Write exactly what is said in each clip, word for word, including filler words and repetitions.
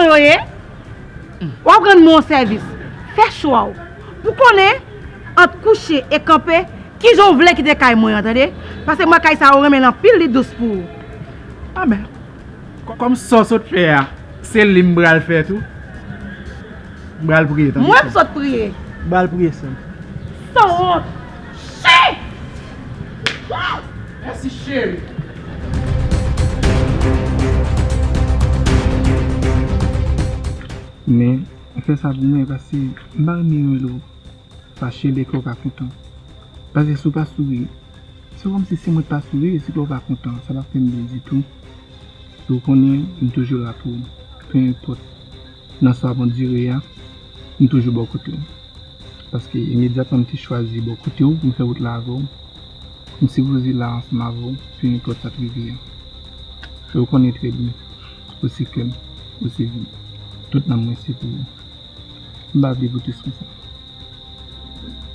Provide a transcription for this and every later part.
Yo ye, w ap rann mwen yon sèvis. Fè chwa w. Pou konnen, ant kouche e kanpe, kijan w vle kite kay mwen an, tande? Paske mwen kay sa yo renmen l anpil, li dous pou ou. Amèn. Kò-, kòm sa w sot fè a, se li m pral fè tou. M pral priye, tande. Mwen m sot priye. M pral priye, sè m. Sanwont. Chen! Mèsi, cheri. Men, fè sa pou mwen, paske m pa renmen wè lè w fache, lè kè w pa kontan. Paske si w pa souri, se kòmsi si mwen t pa souri, si kè w pa kontan, sa p ap fè m byen ditou. E w konnen, m toujou la pou ou. Pe enpòt nan sa w ap andire a, m toujou bò kote w. Paske imedyatman m te chwazi bò kote w pou m fè wout la avè w, m sipoze la ansanm avè w, pe enpòt sa k rive a. E w konnen trè byen, ou se kè m, ou se vi m. Tout nanm mwen se pou ou. M pa vle pou tris konsa.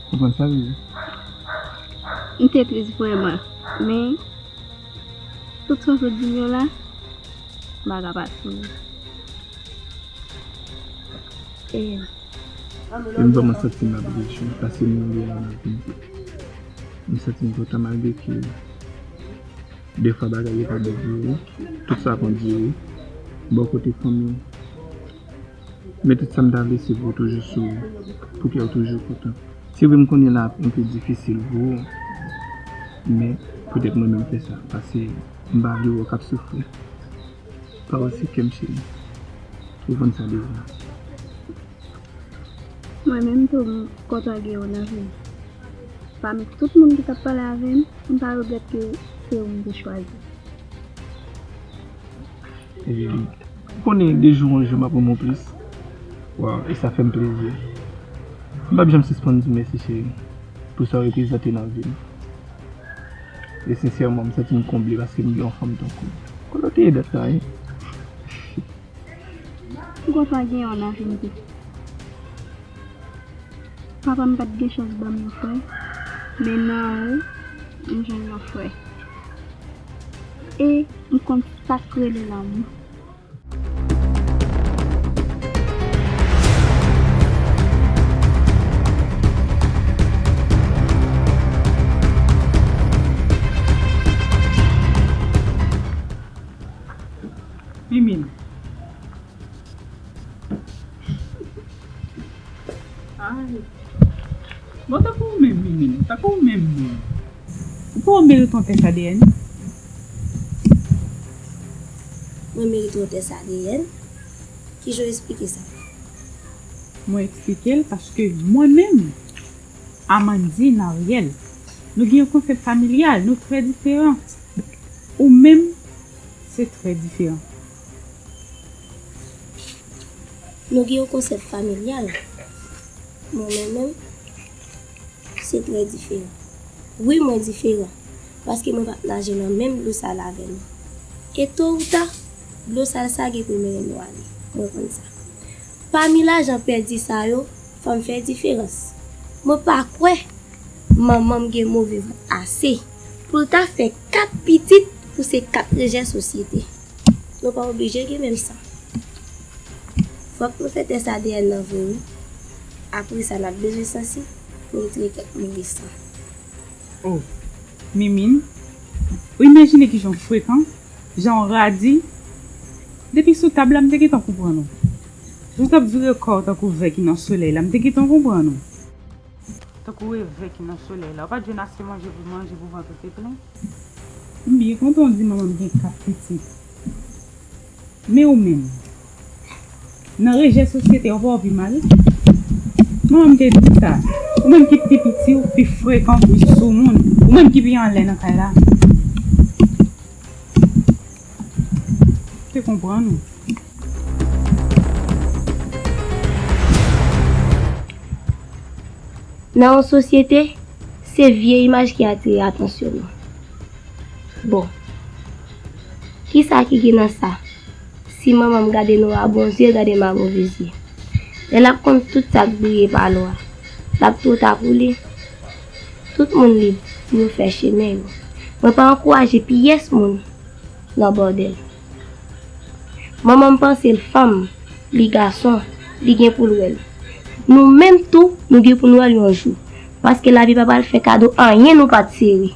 Konprann sa, bebe? M te tris vrèman, men tout sa w sot di m yo la, m pa ka pa souri. E E m vrèman santi m ap rejwi, paske m yon lè nan lavi m. M santi m kontan malgre ke defwa bagay yo pa bon pou ou, tout sa ap andire, bò kote fanmi w. Men tout sa m ta vle se pou w toujou souri, pou kè w toujou kontan. Se vre m konnen la ap enpe difisil pou ou, men poutèt mwen menm fè sa, paske m pa vle wè w k ap soufri. Pawòl se kè m cheri. Ou konn sa deja. Mwen menm tou, m kontan gen w nan vi m. Pami tout moun ki t ap pale avè m, m pa regrèt ke se ou m te chwazi. E, ou konnen de jou an jou m ap renmen w plis. Waw, e sa fè m plezi. M p ap janm sispann di w mèsi, cheri, pou sa w reprezante nan vi m. E sensèman, m santi m konble paske m gen yon fanm tankou w. Kote w te ye dat la, en? M kontan gen yon nan vi m tou. Papa m pa t gen chans ban m yon frè, men nan ou, m jwenn yon frè. E m konn sa k rele lanmou. Mimine. Ay. Bon, tankou w menm, Mimine, tankou w menm, menm. Ou pa merite yon tès A D N? Mwen merite yon tès A D N? Kijan w esplike sa? Mwen esplike l paske mwen menm, Amandine Ariel, nou gen yon konsèp familyal, nou trè diferan. Ou menm, se trè diferan. Nou gen yon konsèp familyal. Mwen menm menm, se trè diferan. Wi, mwen diferan, paske mwen p ap naje nan menm dlo sal avè nou. E to ou ta, dlo sal sa gen pou mennen nou ale. Mwen konn sa. Pami lajan pèdi sa yo, fò m fè diferans. Mwen pa kwè manman m gen move vant ase pou l ta fè kat pitit pou se kat rejè sosyete. Nou pa oblije gen menm san. Fòk nou fè tès A D N nan vre wi. Apre sa, n ap bezwen sansi pou retire kèk move san. Oh, Mimine, ou imajine kijan w frekan, jan w radi. Depi sou tab la, m te gentan konprann ou. Jan w t ap vire kò w tankou vè ki nan solèy la, m te gentan konprann ou. Tankou e vè ki nan solèy la. Ou pa t jwenn ase manje pou manje pou vant ou te plen? M byen kontan w di manman m gen kat pitit. Men ou menm, nan rejè sosyete, ou pa w pi mal? Manman m te di sa. Ou menm ki pi piti, ou pi frekan, ou pi soumoun. Ou menm ki pi anlè nan kay la. Te konprann ou. Nan yon sosyete, se vye imaj ki atire atansyon nou. Bon, kisa ki gen nan sa? Si manman m gade nou a bon zye, gade m a move zye. Lè l ap konn tout sa k briye pa lwa, l ap two ta pou li. Tout moun lib pou yo fè chemen yo. Mwen pa ankouraje pyès moun nan bòdèl. Manman m panse l fanm, Li gason, li gen pou l wè l. Nou menm tou, nou gen pou n wè l yon jou. Paske lavi pa pral fè kado anyen nou pa t sere.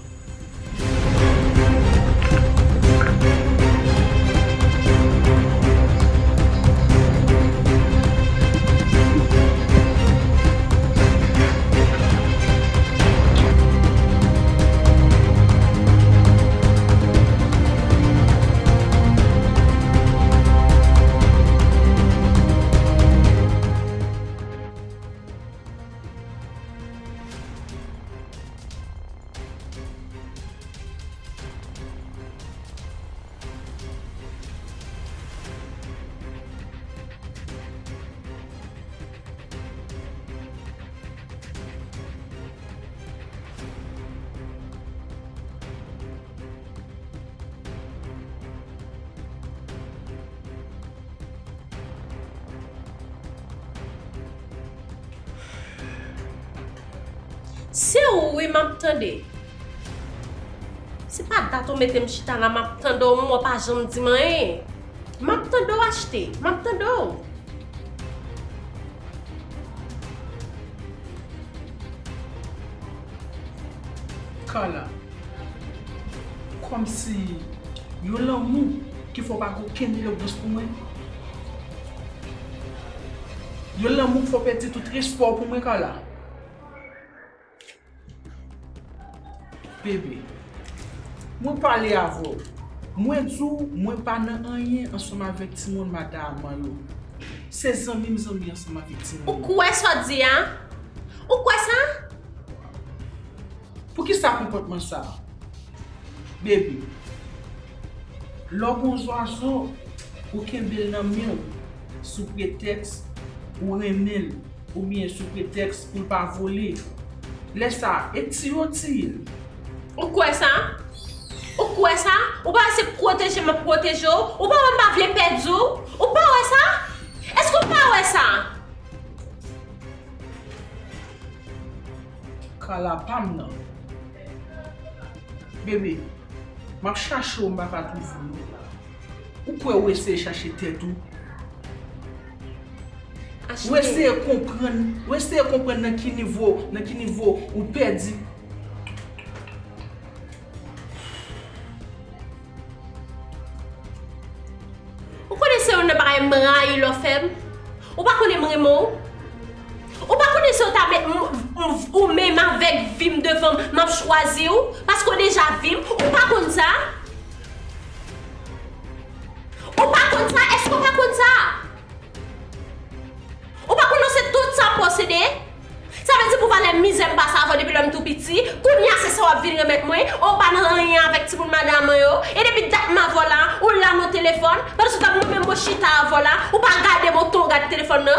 Se ou wi m ap tande. Se pa dat ou mete m chita la, m ap tande w, m wè w pa janm di m anyen. M ap tande w achte, m ap tande w. Carla, kòmsi yon lanmou ki fè w pa gen okenn reverans pou mwen. Yon lanmou k fè w pèdi tout respè w pou mwen, Carla. Bebe, mwen pale avè w. Mwen di w, mwen pa nan anyen ansanm avèk timoun madanm yo. Se zanmi m zanmi ansanm avèk timoun. Ou kwè sa w di a? Ou kwè sa? Poukisa konpòtman sa a? Bebe, lè w gen yon zwazo, ou kenbe l nan men w sou pretèks ou renmen l, oubyen sou pretèks pou l pa vole. Lè sa a, e tiye w tiye l. Ou kwè sa? Ou kwè sa? Ou pa wè se pwoteje m ap pwoteje w? Ou pa wè m pa vle pèdi w? Ou pa wè sa? Èske w pa wè sa? Kala pa m nan. Bebe, m ap chache w, m pa ka twouve w. Ou kwè ou eseye chache tèt ou? Ou eseye konprann, ou eseye konprann nan ki nivo, nan ki nivo ou pèdi. Ou konnen se youn nan bagay m rayi lè w fè m? Ou pa konnen m renmen w? Ou pa konnen se w ta met m, m, ou menm avèk vi m devan m, m ap chwazi w, paske w deja vi m, ou pa konn sa? Ou pa konn sa? Èske w pa konn sa? Ou pa konnen se tout sa m posede? Sa vle di pou valè mizè m pase avè w depi lè m tou piti, kounye a se sa w ap vin remèt mwen? Ou pa nan anyen avèk timoun madanm mwen yo? E depi dat m avè w la, ou la nan telefòn, pandan se tan mwen menm mwen chita avè w la, ou pa gade m otan w gade telefòn nan?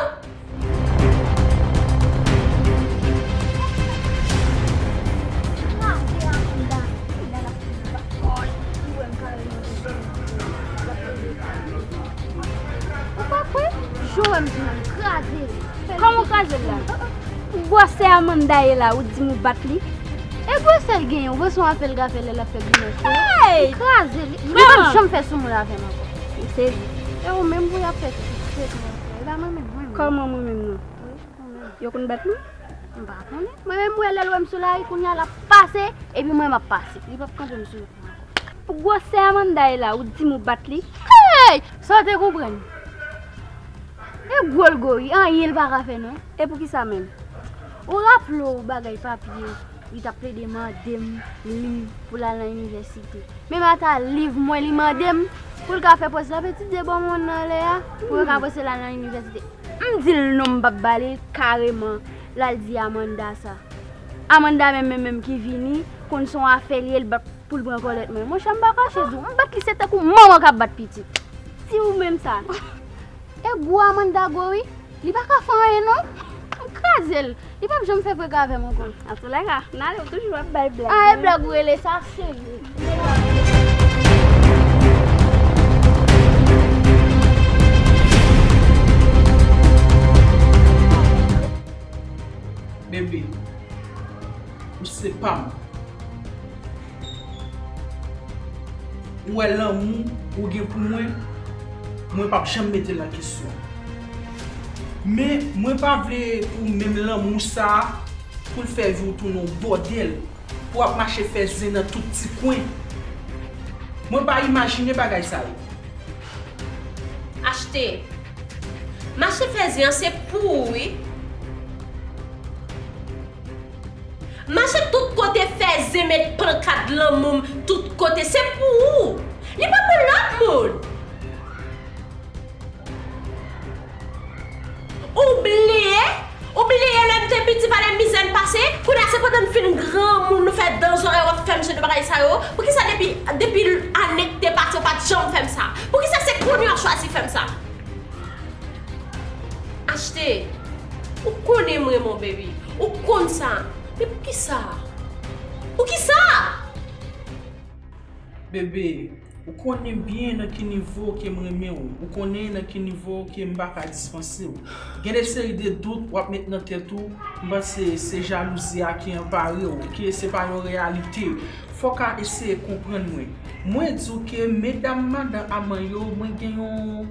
Ou pa kwè? Jan w wè m di w, m kraze l. Kòman w kraze l la? Gwosè Amanda ye la, ou di m ou bat li? E gwosè l genyen, ou panse w apèl gafè lè l ap fè grimès yo? Hey! M kraze li. Li p ap janm fè soumoun avè m ankò. M sezi. E ou menm pou y ap fè ti tèt mwen fè. E pa mwen menm, mwen menm. Kòman mwen menm nan? Wi, ou menm. Yo konn bat nou? M pa konnen. Mwen menm, m wè lè l wè m sou lari, kounye a l ap pase, epi mwen m ap pase. Li p ap kanpe m sou wout mwen ankò. Pou gwosè Amanda ye la, ou di m ou bat li? Hey! Sa w te konprann? E gwo l gwo wi, anyen l pa ka fè non. E poukisa menm? Ou raple w bagay papye, li t ap plede mande m liv pou l al nan inivèsite. Menm ata liv mwen li mande m pou l ka fè pòs l ap etidye bò mond nan anlè a, pou yo ka pòs l al nan inivèsite. M di l non, m p ap ba li l kareman. L al di Amanda sa. Amanda menm, menm, menm ki vini, konn se yon afè li ye, l bat pou l pran kòlèt mwen. Monchè, m pa kache di w, m bat li, se tankou manman k ap bat pitit. Di w menm sa. E gwo Amanda gwo wi, li pa ka fè anyen non. M kraze l. Li p ap janm fè freka avè m ankò. Antoulèka, n ale, w toujou ap bay blag. Ah, e blag ou rele sa, serye. Bebe, ou se pa m. Ou wè lanmou ou gen pou mwen, mwen p ap janm mete l an kesyon. Men mwen pa vle pou menm lanmou sa a, pou l fè vi w tounen yon bòdèl, pou w ap mache fè zen nan tout ti kwen. Mwen pa imajine bagay sa yo. Achte. Mache fè zen an se pou ou wi. Mache tout kote fè zen met pankat lanmou m tout kote se pou ou. Li pa pou lòt moun. Ou bliye? Ou bliye lè m te piti pa lè mizè n pase? Kounye a se pandan n fin granmoun nou fè dan zòrèy w ap fè m jan de bagay sa yo? Poukisa depi depi ane k te pase w pa t janm fè m sa? Poukisa se kounye a w chwazi fè m sa? Achte, ou konnen m renmen w baby, ou konn sa, men poukisa? Poukisa? Bebe, ou konnen byen nan ki nivo ke m renmen w, ou konnen nan ki nivo ke m pa ka dispanse w. Gen de seri de dout w ap met nan tèt ou, m panse se jalouzi a ki anpare w, ke se pa yon reyalite. Fò w ka eseye konprann mwen. Mwen di w ke medam madan Aman yo, mwen gen yon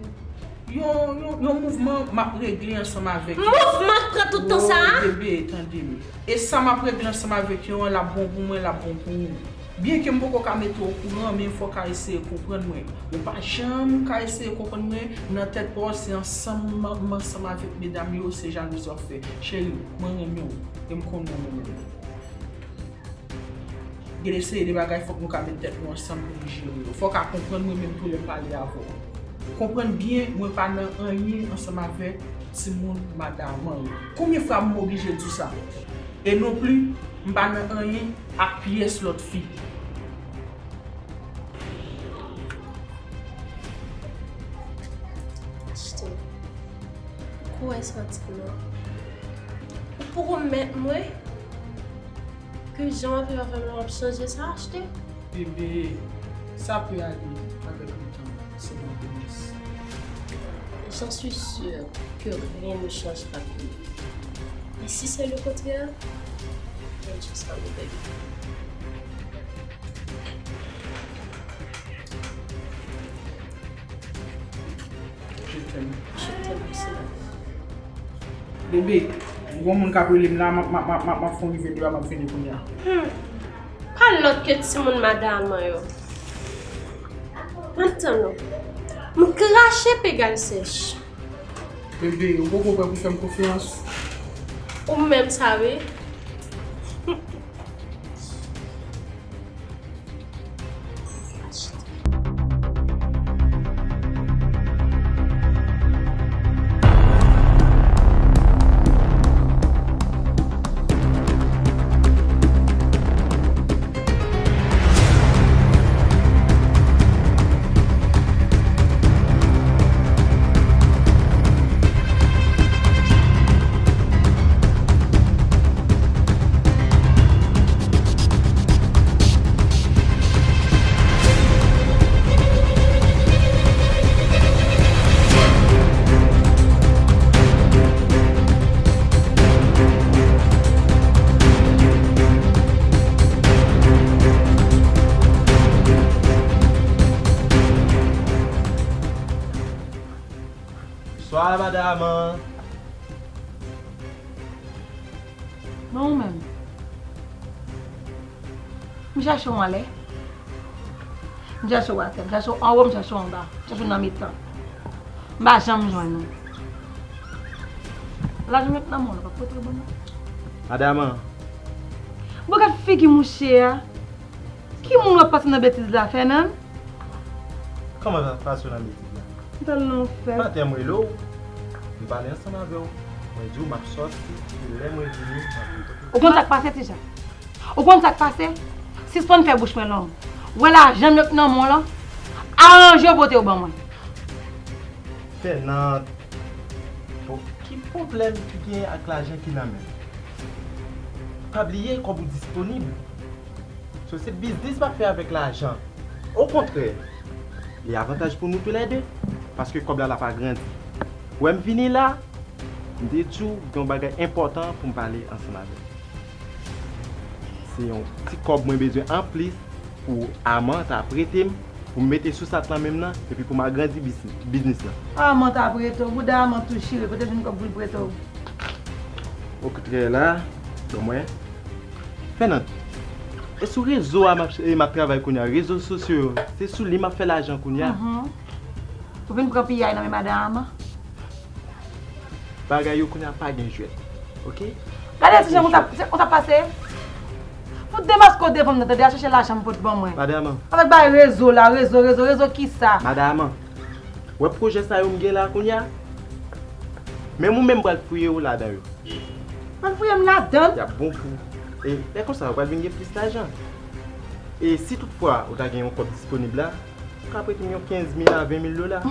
yon, yon, yon mouvman m ap regle ansanm avèk yo. Mouvman k pran tout tan sa a? Bebe, tande m. E sa m ap regle ansanm avèk yo an, l ap bon pou mwen, l ap bon pou ou. Byenke m poko ka mete w okouran, men fò w ka eseye konprann mwen. Ou pa janm ka eseye konprann mwen, nan tèt pa w se ansanm m ansanm avèk medam yo, se jalouzi w ap fè. Cheri, mwen renmen w, e m konnen w renmen m. Gen de seri de bagay fòk nou ka met tèt nou ansanm pou nou jere yo. Fò w ka konprann mwen menm tou lè m pale avè w. Konprann byen, mwen pa nan anyen ansanm avèk timoun madan Aman yo. Konbyen fwa m oblije di w sa? E nonpli, m pa nan anyen ak pyès lòt fi. Achte. Ou kwè sa di m nan? Ou poko mèt mwen? Ke jan w ap viv avè m la w ap chanje sa, Achte? Bebe, sa pe ale avèk letan, se yon bonès. J'en suis sûre que rien ne changera pour nous. Et si c'est le contraire, then just come with it. Je t'aime. Je t'aime aussi. Bebe, gon moun k ap rele m la, m ap, m ap, m ap, m ap, m ap fè yon rive devan, m ap vini kounye a. Hmm. Pa lòt ke timoun madan Aman yo. M ap tann ou. M krache pegay sèch. Bebe, ou poko prè pou fè m konfyans? Ou menm sa wi. Bonswa, madanm. Men ou menm? M chache w anlè. M chache w atè. M chache w anwo, m chache w anba. M chache w nan mitan. M pa janm jwenn ou. Lajan m met nan men w la, w p ap pote l ban mwen? Madanm. Bon, gad figi mouche a. Ki moun w ap pase nan betiz la, Fènann? Kòman pase w nan betiz la? M t al nan yon fèt. Panten m rele w, m pale ansanm avè w. Mwen di w m ap sòti, e lè mwen vini, m ap retounen. Ou konn sa k pase, Tija? Ou konn sa k pase? Sispann fè bouch mwen long. Ou wè lajan m yo k nan men w lan? Aranje w pote yo ban mwen. Fènann, bon, ki pwoblèm ki genyen ak lajan ki nan men m? Pa bliye kòb ou disponib. So, se biznis m ap fè avèk lajan. Okontrè, li avantaj pou nou toulède, paske kòb la l ap agrandi. Ou wè m vini la, m te di w gen yon bagay enpòtan pou m pale ansanm avè w. Se yon ti kòb mwen bezwen anplis pou Aman ta prete m pou m mete sou sat lan menm nan, epi pou m agrandi bis-, biznis lan. Aman t ap prete w, bouda Aman tou chire, kote l jwenn kòb pou l prete w? Okontrè la, ban mwen. Fernand, e sou rezo a m ap, e m ap travay kounye a, rezo sosyo yo, se sou li m ap fè lajan kounye a. Mhm. Ou vin pran piyay nan men madanm Aman? Bagay yo kounye a pa gen jwèt, oke? Gade ti jan konsa, konsa pase. Fout demaske w devan m nan, tande, al chèche lajan m pot ban mwen. Madanm Aman. Avèk bagay rezo la, rezo, rezo, rezo kisa? Madanm Aman. Wè pwojè sa yo m gen la kounye a? Menm ou menm pral fouye w ladan yo. Pral fouye m ladan? Y ap bon pou ou. E lè konsa, ou pral vin gen plis lajan. E si toutfwa ou ta gen yon kòb disponib la, ou ka prete m yon kenz mil a ven mil dola.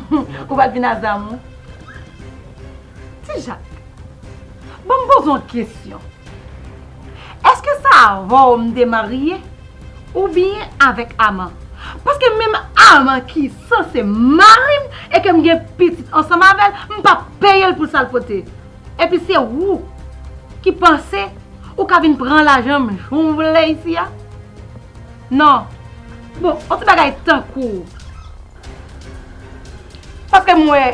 Ou pral vin a zam ou? Ti Jak, ban m poze w yon kesyon. Èske sa avè w m te marye? Oubyen avèk Aman? Paske menm Aman ki sanse mari m e ke m gen pitit ansanm avè l, m p ap peye l pou sa l pote. Epi se ou ki panse ou ka vin pran lajan m jan w vle isi a? Non. Bon, yon ti bagay tankou Paske m wè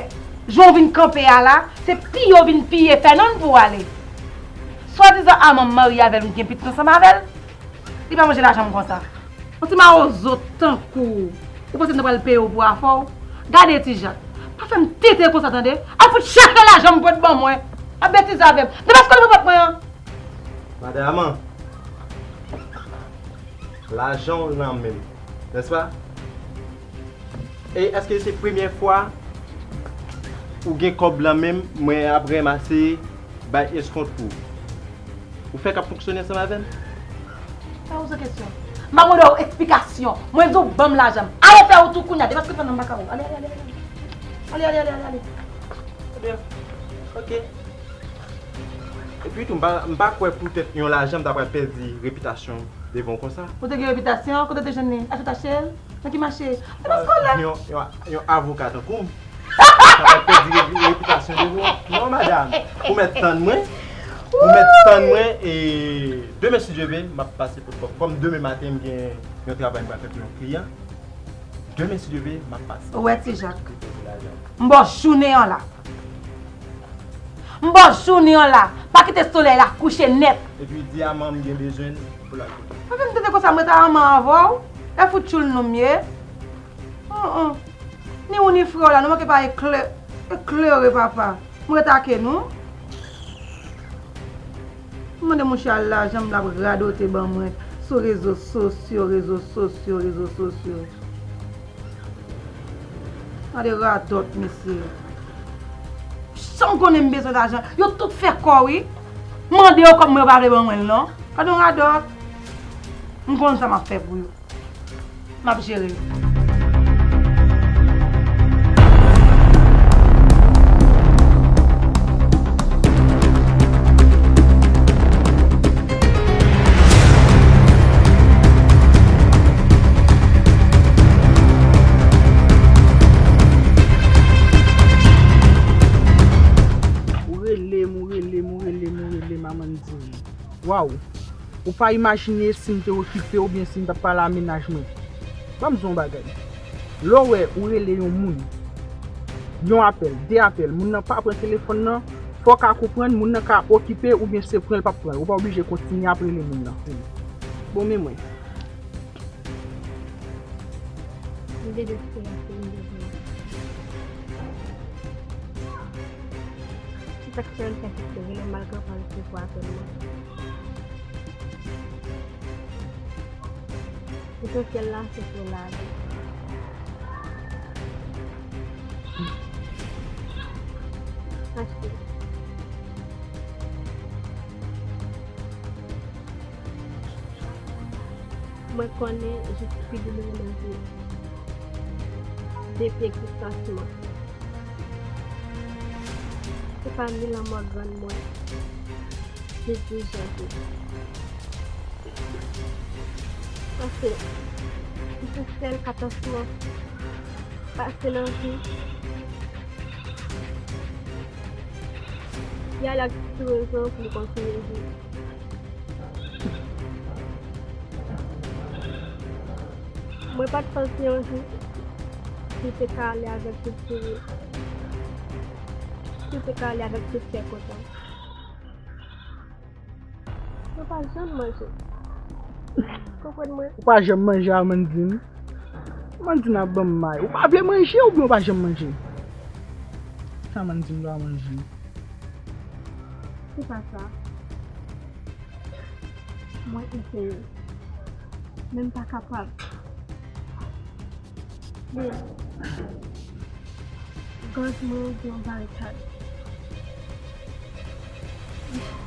jan w vin kanpe a la, se piye w vin piye Fernand pou w ale. Swadizan Aman m marye avè l, m gen pitit ansanm avè l, li pa manje lajan m konsa. Yon ti mawozo tankou w, ou panse m ta pral peye w pou afè w? Gade Ti Jak, pa fè m tete konsa tande. Al fout chèche lajan m pou w t ban mwen. Ap betize avè m. Depaske w pot mwen an. Madanm Aman, lajan w nan men m, nèspa? E èske se premyè fwa ou gen kòb lan menm, mwen ap ranmase bay eskont pou ou? Ou fèk ap fonksyone ansanm avè m? Pa poze kesyon. M pa mande w eksplikasyon. Mwen di w ban m lajan m. Ale fè wout ou kounye a. Depaske pandan m pa ka wè w. Ale, ale, ale, ale. Ale, ale, ale, ale, ale. Trè byen. Oke. Epi tou, m pa, m pa kwè poutèt yon lajan m ta pral pèdi repitasyon devan w konsa. Ou te gen repitasyon? Kote w te jwenn li? Achte w t achte l? Nan ki mache? Se paske w la. Yon, yon, yon avoka tankou m ta pral pèdi repi-, repitasyon devan w. Non, madanm. Ou mèt tann mwen. Ou mèt tann mwen. E demen, si Dye vle, m ap pase pot kòb. Kòm demen maten, m gen yon travay m pral fè pou yon kliyan. Demen, si Dye vle, m ap pase. Ou wè, Ti Jak. M ba w jounen an la. M ba w jounen an la. Pa kite solèy la kouche nèt. Epi di Aman m gen bezwen l pou l al kote. Pa fè m tande konsa, mwen ta Aman avè w. E fout tchoul nou m ye. Hum, hum. Ni ou ni frè w la, nou manke pa eklè-, eklere, papa. M retake nou. M mande mouche a lajan m, l ap radote ban mwen sou rezo sosyo, rezo sosyo, rezo sosyo. Gade radòt, mesye. Jan m konnen m bezwen lajan, yo tout fè kò, wi. Mande yo kòb mwen, yo pa vle ban mwen l, non. Gade yon radòt. M konn sa m ap fè pou yo. M ap jere l. Ou rele m, ou rele m, ou rele m, ou rele m, Amandine. Waw! Ou pa imajine si m te okipe w oubyen si m t ap pale a mennaj mwen. Ban m di w yon bagay. Lè w wè ou rele yon moun, yon apèl, de apèl, moun nan pa pran telefòn nan, fò w ka konprann moun nan ka okipe oubyen se pran l p ap pran l. Ou pa oblije kontinye ap rele moun nan. Bon, men mwen. M dezespere, m bezwen. Se sa k fè m fè kite rele malgre m pa resevwa apèl mwen. Lesansyèl la, se pou lavi. Paske mwen konnen jis pi doulere nan vi depi egzistans mwen. Se pa ni lanmò grann mwen, ni dirijante. Paske se sèl katastwòf pase nan vi. Yaya ki sou rezon pou m kontinye viv. Mwen pa t panse yon jou Si w te ka ale avèk tout souri, si w te ka ale avèk tout kè kontan. Mwen pa janm manje. Konprann mwen. Ou pa janm manje, Amandine? Amandine ap ban m may. Ou pa vle manje oubyen ou pa janm manje? Sa Amandine pa manje? Se pa sa. Mwen eseye. Men m pa kapab. Men, gòj mwen gen yon barikad.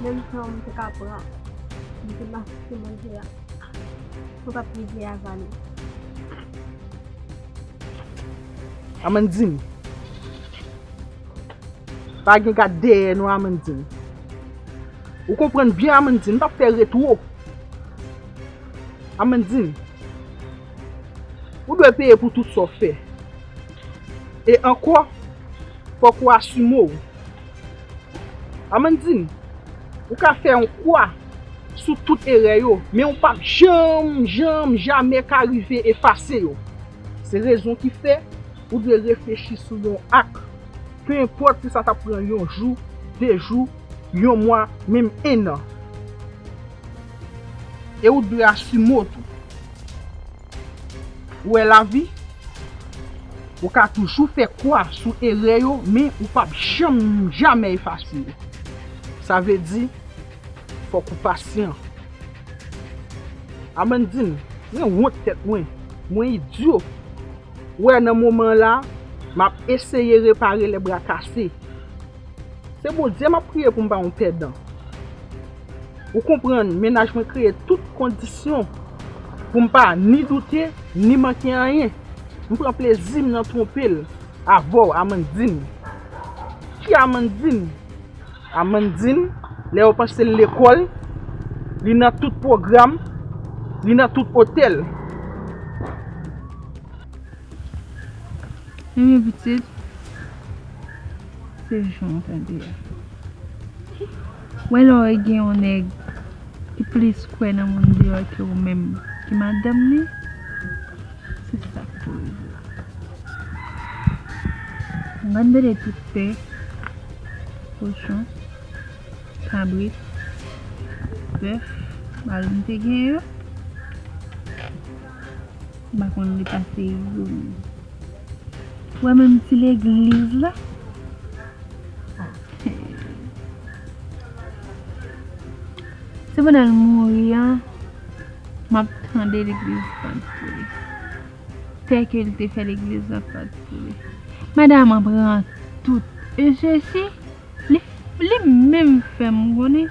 Menm tan m te ka pran, m te maske manje a. Mwen p ap rive avale. Amandine. Pa gen gad dèyè non, Amandine. Ou konprann byen, Amandine, m p ap fè retwo. Amandine, ou dwe peye pou tout sa w fè. E ankò, fòk ou asime w. Amandine, ou ka fè yon kwa sou tout erè yo, men ou p ap janm, janm, jamè ka rive efase yo. Se rezon ki fè ou dwe reflechi sou yon ak, pe enpòt si sa t ap pran yon jou, de jou, yon mwa, menm en an. E ou dwe asime w tou. Ou wè lavi, ou ka toujou fè kwa sou erè yo, men ou p ap janm, jamè efase yo. Sa vle di, fòk ou pasyan. Amandine, mwen wont tèt mwen. Mwen idyo. Ou wè, nan moman la, m ap eseye repare lè bra kase. Se Bondye m ap priye pou m pa yon pèdan. Ou konprann, mennaj mwen kreye tout kondisyon pou m pa ni doute, ni manke anyen. M pran plezi m nan twonpe l avè w, Amandine. Ki Amandine? Amandine, lè yo panse l lekòl, li nan tout pwogram, li nan tout otèl. Ebyen pitit, se jan w tande a. Wè lè w gen yon nèg ki plis kwè nan moun deyò ke ou menm ki madanm li, se sa k pou rive w. Mwen mete tout pè, kochon, kabrit, bèf, bal m te gen yo. M pa konn li pase youn. Ou wè menm ti legliz la? Se pandan l mouri an, m ap tande legliz pa t pou li. Tè ke l te fè legliz la pa t pou li. Madanm an pran tout. E sesi, li, li menm fè m konnen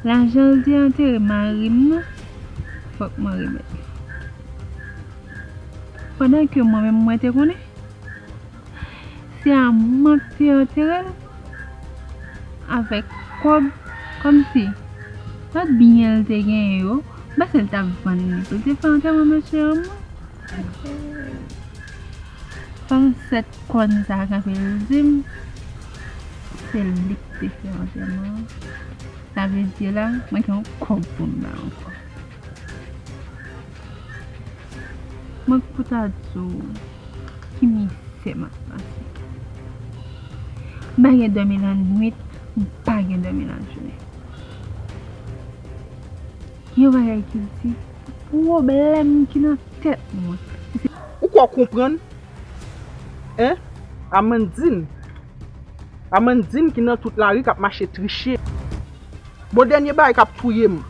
lajan l te antere mari m nan, fòk mwen remèt li. Pandan ke mwen menm mwen te konnen, se a mwen k te antere l avèk kòb, kòmsi lòt byen l te genyen yo, m panse l t ap vann li pou l te fè antèman mesye an mwen. Fanm sèt kòn sa a kanpe l di m, se li k te fè antèman an. Sa vle di la, mwen gen yon kòb pou m ba ankò. Mwen k pou ta di w ki misè m ap pase. M pa gen dòmi lannwit, m pa gen dòmi lajounen. Yon bagay ki di pwoblèm ki nan tèt mwen. Ou kwè w konprann? Hein? Amandine. Amandine ki nan tout lari k ap mache triche. Bon, dènye bagay k ap touye m.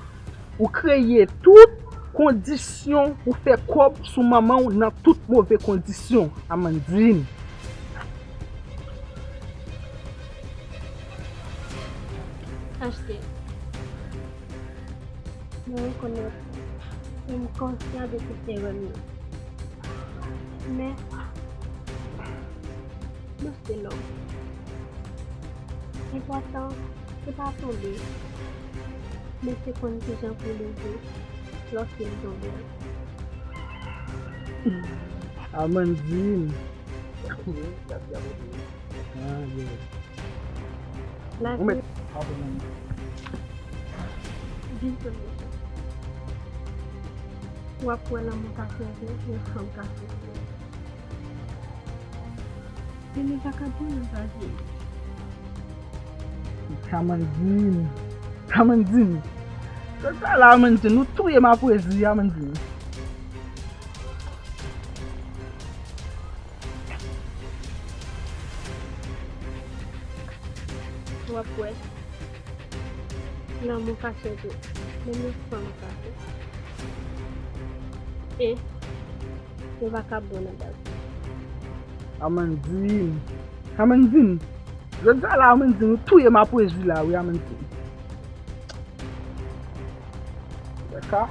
Ou kreye tout kondisyon pou fè kòb sou manman w nan tout move kondisyon, Amandine. Achte. Mwen rekonèt e m konsyan de tout erè m yo. Men, nou se lòm. Enpòtan, se pa tonbe, men se konn kijan pou leve lòske n tonbe. Amandine. Ah, yeah. Lavi vin premye chan. W ap wè lanmou ka chanje, yon fanm ka chanje. Tini vakabon nan sa vye. Amandine. Amandine. Jodi a la, Amandine, ou touye m a pwezi, Amandine. W ap wè. Lanmou fache tou. Menm yon fanm fache. E, yo pa ka bon nan baz. Amandine. Amandine. Jodi a la, Amandine, ou touye m a pwezi la, wi, Amandine. Daka.